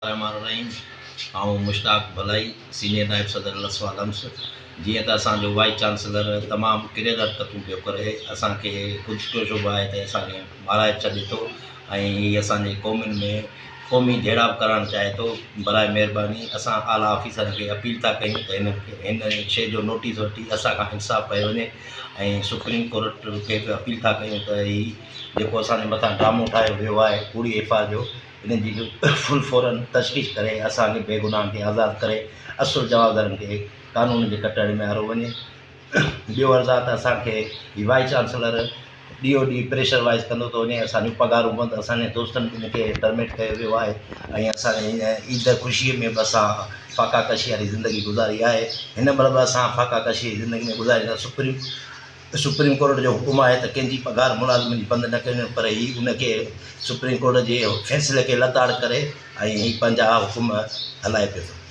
الرحمان الرحيم آئون مشتاق ڀلائي سينيئر نائب صدر لسوا لمس جيئن ته اسان جو وائيس چانسلر تمام ڪريل حرڪتون پيو ڪري اسان کي خودڪشو به آهي ته اسان کي مارائي ڇڏي ٿو ۽ هي اسان جي قومن ۾ قومي جهيڙا به ڪرائڻ چاهي ٿو برائي مهرباني اسان اعليٰ آفيسرن کي اپيل ٿا ڪيون ته هن هن شي جو نوٽيس وٺي اسان کان انصاف ڪيو وڃي ۽ سپريم ڪورٽ کي به اپيل ٿا ڪيون ته هي جيڪو اسان جي مٿان ڊرامو ٺاهيو ويو آهي ڪوڙي ايف I R جو انهن جي به فل فورن تشخيص ڪري اسان کي بيگناهن کي آزاد ڪري اصل جوابدارن کي قانون جي ڪٽهڙي ۾ آرو وڃي. ٻيو عرض آ ته اسان کي هي وائيس چانسلر ڏينهون ڏينهن پريشر وائيز ڪندو ٿو وڃي اسان جون پگهارون بند اسان جي دوستن ٻن کي ٽرميٽ ڪيو ويو آهي ۽ اسان جي هن عيد خوشي ۾ به اسان فاقا ڪشي واري زندگي گذاري آهي هن مهل به اسان فاقا ڪشي جي زندگي ۾ گذاري سپريم سپريم ڪورٽ جو حڪم آهي ته ڪنهن جي پگهار ملازمن جي بند نه ڪئي وڃي پر هي ان کي سپريم ڪورٽ جي فيصلي کي لتاڙ ڪري ۽ هي پنهنجا حڪم هلائي پيو ٿو.